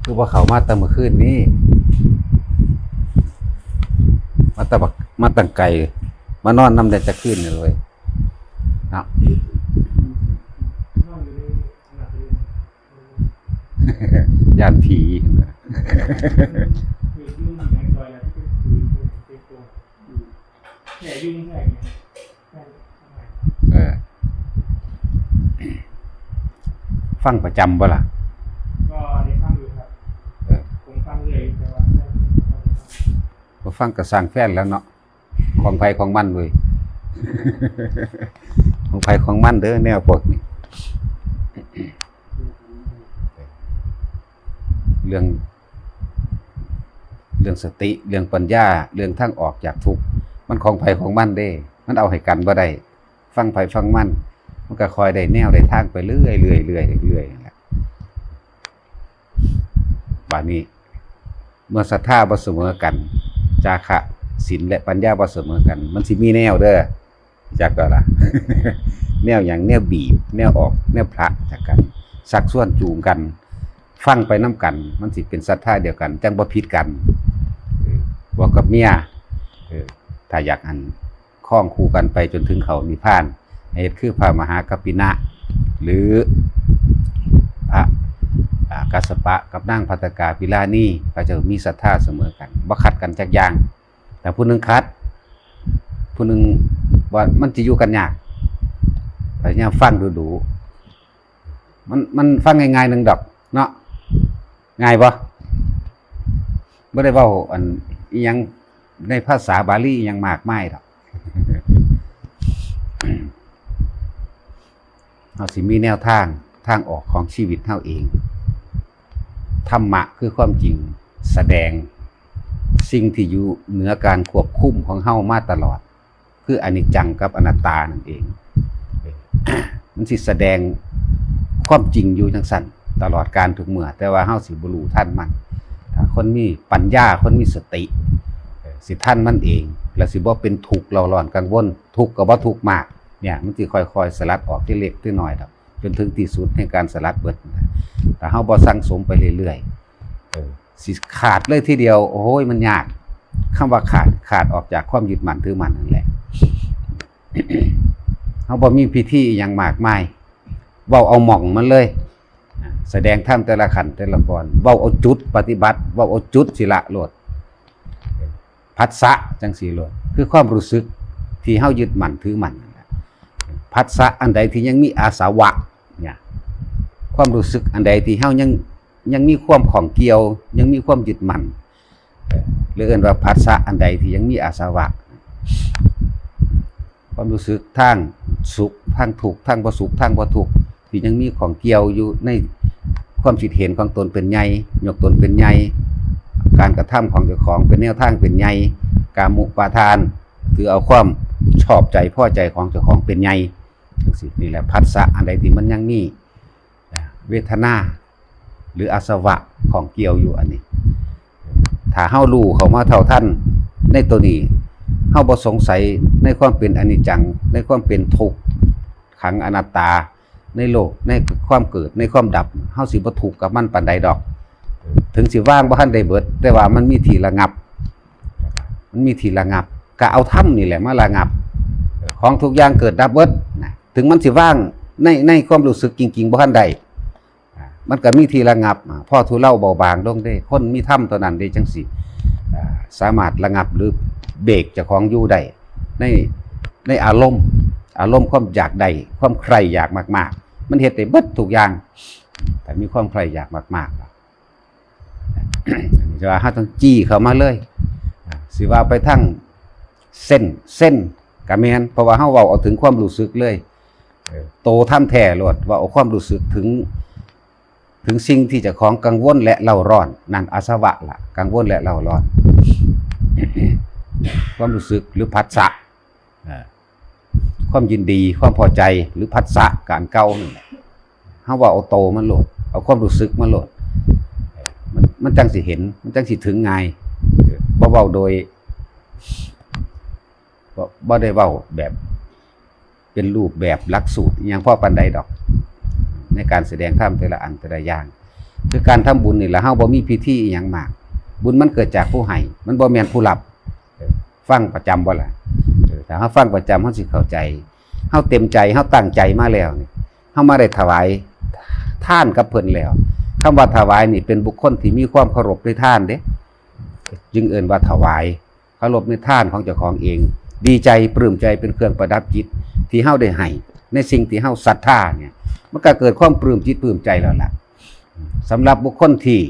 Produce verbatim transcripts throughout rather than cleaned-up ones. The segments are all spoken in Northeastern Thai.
คือว่าเขามาตั้งเมื่อคืนนี้ มาตั้งบักมาตั้งไกล มานอนนำได้จักคืนนี่เลยเนาะ ย่านผี แค่ยุ่งแค่เนี้ย เออ ฟังประจำบ่ล่ะ ก็ได้ฟังอยู่ครับ เออ ผมฟังเรื่อยแต่ว่า บ่ฟังก็สร้างแฟนแล้วเนาะ ของไผของมันเว้ย ของไผของมันเด้อแนวพวกนี้ เรื่อง เรื่องสติ เรื่องปัญญา เรื่องทางออกจากทุกข์ มันของไผของมันเด้ มันเอาให้กันบ่ได้ ฟังไผฟังมัน มันก็คอยได้แนวได้ทางไปเรื่อยๆ เรื่อยๆ เรื่อยๆ นั่นแหละ บาดนี้ เมื่อศรัทธาบ่เสมอกัน จาคะศีลและปัญญาบ่เสมอกัน มันสิมีแนวเด้อ จักก็ล่ะ แนวหยัง แนวบีบ แนวออก แนวผละจากกัน ชักชวนจูงกัน ฟังไปนำกัน มันสิเป็นศรัทธาเดียวกัน จั่งบ่ผิดกัน เออ ผัวกับเมีย เออ ถ้าอยากอัน ครองคู่กันไปจนถึงเขานิพพาน ให้เฮ็ดคือพระมหากัปปินะ หรือพระ อ่า กัสสปะกับนางภัททกาปิลานี เขาเจ้ามีศรัทธาเสมอกัน บ่ขัดกันจักอย่าง แต่ผู้หนึ่งขัด ผู้หนึ่งว่ามันสิอยู่กันยาก พยายามฟังดูๆ มัน มันฟังง่ายๆ หนึ่งดอกเนาะ ง่ายบ่ บ่ได้เว้าอันอิหยังในภาษาบาลีอิหยังมากมายดอก เฮาสิมีแนวทาง ทางออกของชีวิตเฮาเอง ธรรมะคือความจริง แสดงสิ่งที่อยู่เหนือการควบคุมของเฮามาตลอด คืออนิจจังกับอนัตตานั่นเอง มันสิแสดงความจริงอยู่จังซั่น ตลอดกาลทุกเมื่อ แต่ว่าเฮาสิบ่รู้ทันมัน ถ้าคนมีปัญญา คนมีสติ เอ่อ สิทันมันเอง แล้วสิบ่เป็นทุกข์เร่าร้อนกังวล ทุกข์ก็บ่ทุกข์มาก เนี่ย มันสิค่อยๆ สลัดออกทีเล็กทีน้อยดอก จนถึงที่สุดแห่งการสลัดเบิด ถ้าเฮาบ่สั่งสมไปเรื่อยๆ เออ สิขาดเลยทีเดียว โอ้ย มันยาก คำว่าขาด ขาดออกจากความยึดมั่นถือมั่นนั่นแหละ เฮาบ่มีพิธีอิหยังมากมาย เว้าเอาหม่องมันเลย แสดงธรรมแต่ละขั้นแต่ละตอน เว้าเอาจุดปฏิบัติ เว้าเอาจุดสิละโลด ผัสสะจั่งซี้โลด คือความรู้สึกที่เฮายึดมั่นถือมั่นนั่นแหละ ผัสสะอันใดที่ยังมีอาสวะเนี่ย ความรู้สึกอันใดที่เฮายัง ยังมีความข้องเกี่ยว ยังมีความยึดมั่น หรือเอิ้นว่าผัสสะอันใดที่ยังมีอาสวะ ความรู้สึกทางสุข ทางทุกข์ ทางบ่สุข ทางบ่ทุกข์ ที่ยังมีข้องเกี่ยวอยู่ในความคิดเห็นของตนเป็นใหญ่ ยกตนเป็นใหญ่ การกระทำของเจ้าของเป็นแนวทางเป็นใหญ่ กามุปาทาน ถือเอาความชอบใจพอใจของเจ้าของเป็นใหญ่ จั่งซี้ นี่แหละผัสสะอันใดที่มันยังมี เวทนา หรืออาสวะข้องเกี่ยวอยู่อันนี้ ถ้าเฮารู้เข้ามาเท่าทันในตัวนี้ เฮาบ่สงสัยในความเป็นอนิจจัง ในความเป็นทุกขังอนัตตา ในโลก ในความเกิด ในความดับ เฮาสิบ่ทุกข์กับมันปานใดดอก ถึงสิวางบ่ทันได้เบิด แต่ว่ามันมีที่ระงับ มันมีที่ระงับ ก็เอาธรรมนี่แหละมาระงับ ของทุกอย่างเกิดดับเบิดนะ ถึงมันสิวางใน ในความรู้สึกจริงๆ บ่ทันได้ อ่า มันก็มีที่ระงับ อ่า พอทุเลาเบาบางลงเด้ คนมีธรรมเท่านั้นเด้จั่งสิ อ่า สามารถระงับหรือเบรกเจ้าของอยู่ได้ ใน ในอารมณ์ อารมณ์ความอยากได้ ความใคร่อยากมากๆ มันเฮ็ดได้เบิดทุกอย่าง ถ้ามีความใคร่อยากมากๆ จะว่าเฮาต้องจี้เข้ามาเลย อ่า สิว่าไปทางเส้น เส้นก็แม่น เพราะว่าเฮาเว้าเอาถึงความรู้สึกเลย เออ โตธรรมแท้โลด เว้าเอาความรู้สึกถึง ถึงสิ่งที่เจ้าของกังวลและเร่าร้อน นั่นอาสวะละ กังวลและเร่าร้อน ความรู้สึกหรือผัสสะ อ่า ความยินดี ความพอใจ หรือผัสสะกับอันเก่านั่นแหละ เฮาเว้าเอาโตมันโลด เอาความรู้สึกมันโลด มัน มันจั่งสิเห็น มันจั่งสิถึงง่าย บ่เว้าโดย บ่ บ่ได้เว้าแบบเป็นรูปแบบหลักสูตรอิหยังพอปานใดดอก ในการแสดงธรรมแต่ละอันแต่ละอย่าง คือการทำบุญนี่แหละ เฮาบ่มีพิธีอิหยังมาก บุญมันเกิดจากผู้ให้ มันบ่แม่นผู้รับ เออ ฟังประจำบ่ล่ะ เออ ถ้าเฮาฟังประจำ เฮาสิเข้าใจ เฮาเต็มใจ เฮาตั้งใจมาแล้วนี่ เฮามาได้ถวายทานกับเพิ่นแล้ว คำว่าถวายนี่เป็นบุคคลที่มีความเคารพในทานเด้ จึงเอิ้นว่าถวาย เคารพในทานของเจ้าของเอง ดีใจปลื้มใจเป็นเครื่องประดับจิต ที่เฮาได้ให้ในสิ่งที่เฮาศรัทธาเนี่ย มันก็เกิดความปลื้มจิตปลื้มใจแล้วล่ะ สำหรับบุคคลที่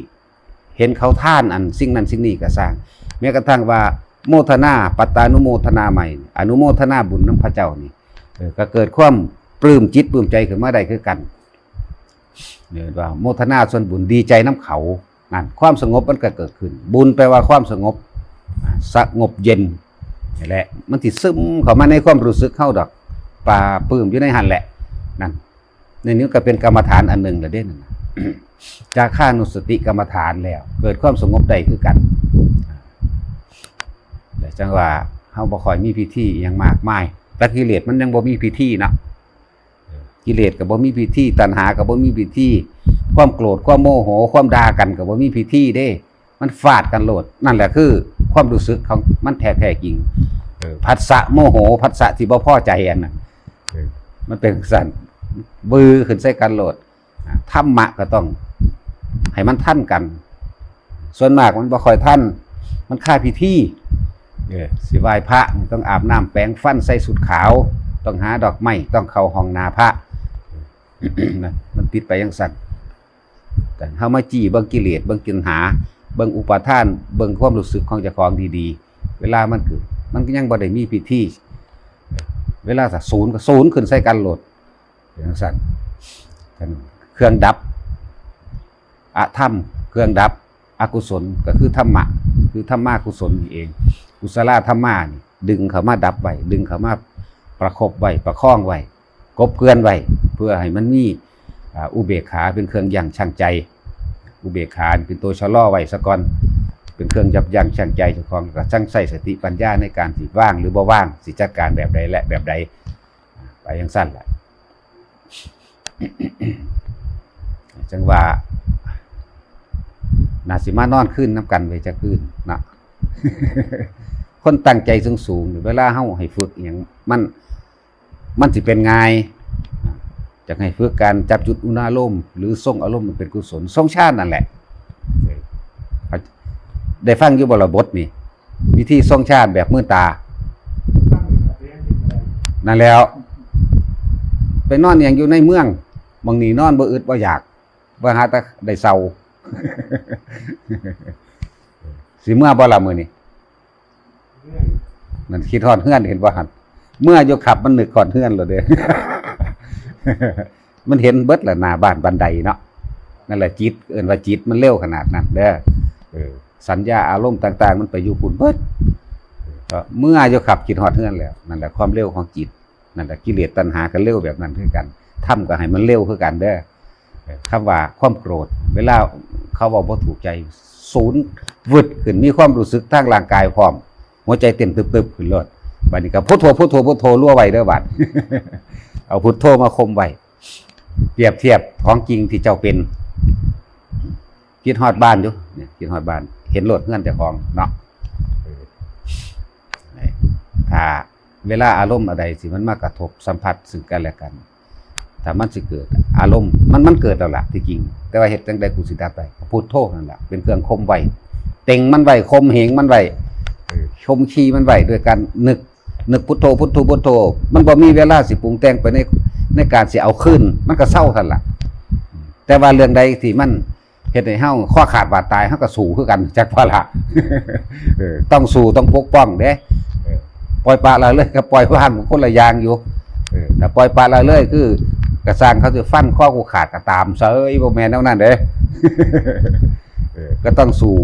เห็นเขาทานอันสิ่งนั้นสิ่งนี้ก็ซ่าง แม้กระทั่งว่าโมทนา ปัตตานุโมทนาใหม่ อนุโมทนาบุญนำพระเจ้านี่ เออ ก็เกิดความปลื้มจิตปลื้มใจขึ้นมาได้คือกัน เนี่ยว่าโมทนาส่วนบุญ ดีใจนำเขา นั่น ความสงบมันก็เกิดขึ้น บุญแปลว่าความสงบ อ่า สงบเย็น นี่แหละ มันสิซึมเข้ามาในความรู้สึกเฮาดอก ปลาปลื้มอยู่ในหั่นแหละ นั่น ในนี้ก็เป็นกรรมฐานอันหนึ่งละเด้นั่นน่ะ จาคานุสติกรรมฐานแล้ว เกิดความสงบได้คือกัน แต่จังว่าเฮาบ่ค่อยมีพิธีอิหยังมากมาย แต่กิเลสมันยังบ่มีพิธีเนาะ กิเลสก็บ่มีพิธี ตัณหาก็บ่มีพิธี ความโกรธ ความโมโห ความด่ากันก็บ่มีพิธีเด้ มันฟาดกันโลด นั่นแหละคือความรู้สึกของมันแท้ๆจริง เออ ผัสสะโมโห ผัสสะที่บ่พอใจอันนั้น เออ มันเป็นจั่งซั้น บือขึ้นใส่กันโลด อ่า ธรรมะก็ต้องให้มันทันกัน ส่วนมากมันบ่ค่อยทัน มันคาพิธี เออ สิไหว้พระนี่ต้องอาบน้ำแปรงฟัน ใส่ชุดขาว ต้องหาดอกไม้ ต้องเข้าห้องหน้าพระ นะ มันติดไปจั่งซั้น แต่เฮามาจี้เบิ่งกิเลส เบิ่งตัณหา เบิ่งอุปาทาน เบิ่งความรู้สึกของเจ้าของดีๆ เวลามันเกิด มันก็ยังบ่ได้มีพิธี เวลาถ้าศูนย์ก็ศูนย์ขึ้นใส่กันโลด เป็นจั่งซั้น เครื่องดับอธรรม เครื่องดับอกุศลก็คือธรรมะ คือธรรมากุศลนี่เอง กุศลธรรมานี่ดึงเข้ามาดับไว้ ดึงเข้ามาประคบไว้ ประคองไว้ กบเกลื่อนไว้ เพื่อให้มันมี อ่า อุเบกขาเป็นเครื่องยั้งชั่งใจ อุเบกขาเป็นตัวชะลอไว้ซะก่อน เป็นเครื่องยับยั้งชั่งใจเจ้าของ ก็จั่งใช้สติปัญญาในการสิวางหรือบ่วาง สิจัดการแบบใดและแบบใด ไปจั่งซั้นแหละ จั่งว่า น่าสิมานอนคืนนำกันไว้จักคืนนะ คนตั้งใจสูงๆ เวลาเฮาให้ฝึกอิหยัง มัน มันสิเป็นง่าย จั่งให้ฝึกการจับจุดอุณาโลม หรือทรงอารมณ์มันเป็นกุศล ทรงฌานนั่นแหละ ได้ฟังอยู่บ่ละบทนี่ วิธีทรงฌานแบบมือตา นั่นแล้ว ไปนอนอย่างอยู่ในเมือง บางนี่นอนบ่อึดบ่อยาก บ่หาแต่ได้เซา สิเมือบ่ละมื้อนี้ นั่นคิดฮอดเฮือนเห็นบ่หั่น เมืออยู่ขับมันนึกฮอดเฮือนโลดเด้ มันเห็นเบิดละหน้าบ้านบันไดเนาะ นั่นแหละจิต เอิ้นว่าจิตมันเร็วขนาดนั้นเด้อ เออ สัญญาอารมณ์ต่างๆ มันไปอยู่พุ้นเบิด ก็เมืออยู่ขับคิดฮอดเฮือนแล้ว นั่นแหละความเร็วของจิต นั่นแหละกิเลสตัณหาก็เร็วแบบนั้นคือกัน ธรรมก็ให้มันเร็วคือกันเด้อ คำว่าความโกรธ เวลาเขาเว้าบ่ถูกใจ สูนวืดขึ้น มีความรู้สึกทางร่างกายพร้อม หัวใจเต้นตึบๆขึ้นโลด บัดนี้ก็พุทโธ พุทโธ พุทโธ รัวไว้เด้อบัด เอาพุทโธมาข่มไว้ เปรียบเทียบของจริงที่เจ้าเป็น คิดฮอดบ้านอยู่ เนี่ย คิดฮอดบ้าน เห็นโลดเฮือนเจ้าของเนาะ เออ ถ้าเวลาอารมณ์อะไรสิมันมากระทบสัมผัสซึ่งกันและกัน ถ้ามันสิเกิดอารมณ์ มัน มันเกิดแล้วล่ะที่จริง แต่ว่าเฮ็ดจั่งใดกูสิดับได้ พุทโธนั่นแหละ เป็นเครื่องข่มไว้ เต็งมันไว้ ข่มเหงมันไว้ เออ ข่มขีมันไว้ ด้วยการนึก นึกพุทโธ พุทโธ พุทโธ มันบ่มีเวลาสิปรุงแต่งไปใน ในการสิเอาคืน มันก็เซาซั่นล่ะ แต่ว่าเรื่องใดที่มันเฮ็ดให้เฮาคอขาดบาดตาย เฮาก็สู้คือกัน จักว่าล่ะ เออ ต้องสู้ ต้องปกป้องเด้ เออ ปล่อยปละละเลยกับปล่อยว่างมันคนละอย่างอยู่ เออ ถ้าปล่อยปละละเลยคือ กระซ่างเขาสิฟันคอกูขาดก็ตามเสย บ่แม่นแนวนั้นเด้ เออ ก็ต้องสู้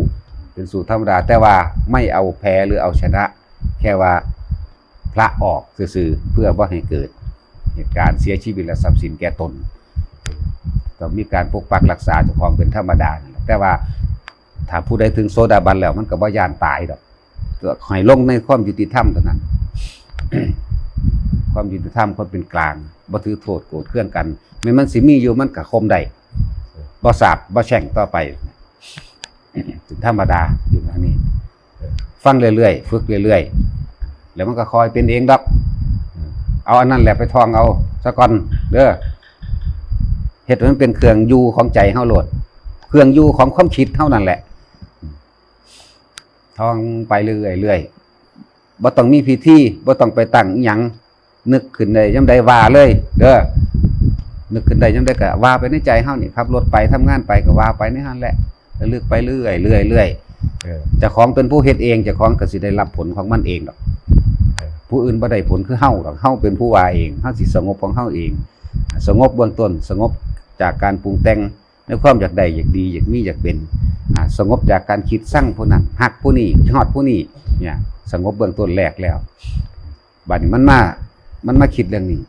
เป็นสู้ธรรมดา แต่ว่าไม่เอาแพ้หรือเอาชนะ แค่ว่าพระออกซื่อๆ เพื่อบ่ให้เกิดเหตุการณ์เสียชีวิตและทรัพย์สินแก่ตน ต้องมีการปกปักรักษาเจ้าของเป็นธรรมดานั่นแหละ แต่ว่าถ้าผู้ใดถึงโสดาบันแล้วมันก็บ่ย้านตายดอก ให้ลงในความยุติธรรมเท่านั้น ความยุติธรรม ความเป็นกลาง บ่ถือโทษโกรธเคืองกัน แม้มันสิมีอยู่มันก็ข่มได้ บ่สาบบ่แช่งต่อไป เป็นธรรมดาอยู่ทางนี้ ฟังเรื่อยๆ ฝึกเรื่อยๆ แล้วมันก็ค่อยเป็นเองดอก เอาอันนั้นแหละไปท่องเอาซะก่อนเด้อ เฮ็ดให้มันเป็นเครื่องอยู่ของใจเฮาโลด เครื่องอยู่ของความคิดเฮานั่นแหละ ท่องไปเรื่อยๆ บ่ต้องมีพิธี บ่ต้องไปตั้งอิหยัง นึกขึ้นได้ยามใดว่าเลย เด้อ นึกขึ้นได้ยามใดก็ว่าไปในใจเฮานี่ ขับรถไปทำงานไปก็ว่าไปในหั่นแหละ ระลึกไปเรื่อยๆ เรื่อยๆ เออ เจ้าของเป็นผู้เฮ็ดเอง เจ้าของก็สิได้รับผลของมันเองดอก เออ ผู้อื่นบ่ได้ผลคือเฮาดอก เฮาเป็นผู้ว่าเอง เฮาสิสงบของเฮาเอง สงบเบื้องต้น สงบจากการปรุงแต่งในความอยากได้ อยากดี อยากมี อยากเป็น อ่า สงบจากการคิดซังผู้นั้น ฮักผู้นี้ ฮอดผู้นี้ เนี่ย สงบเบื้องต้นแรกแล้ว บัดนี้มันมา มันมาคิดเรื่องนี้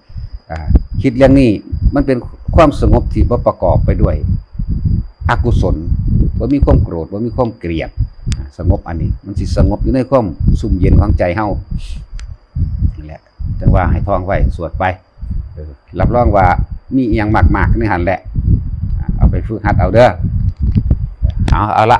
อ่า คิดเรื่องนี้ มันเป็นความสงบที่บ่ประกอบไปด้วยอกุศล บ่มีความโกรธ บ่มีความเกลียด อ่า สงบอันนี้ มันสิสงบอยู่ในความซุ่มเย็นของใจเฮา นั่นแหละ จังว่าให้ท่องไว้ สวดไป เออ รับรองว่ามีอิหยังมากๆ ในหั่นแหละ อ่า เอาไปฝึกหัดเอาเด้อ เอา เอาละ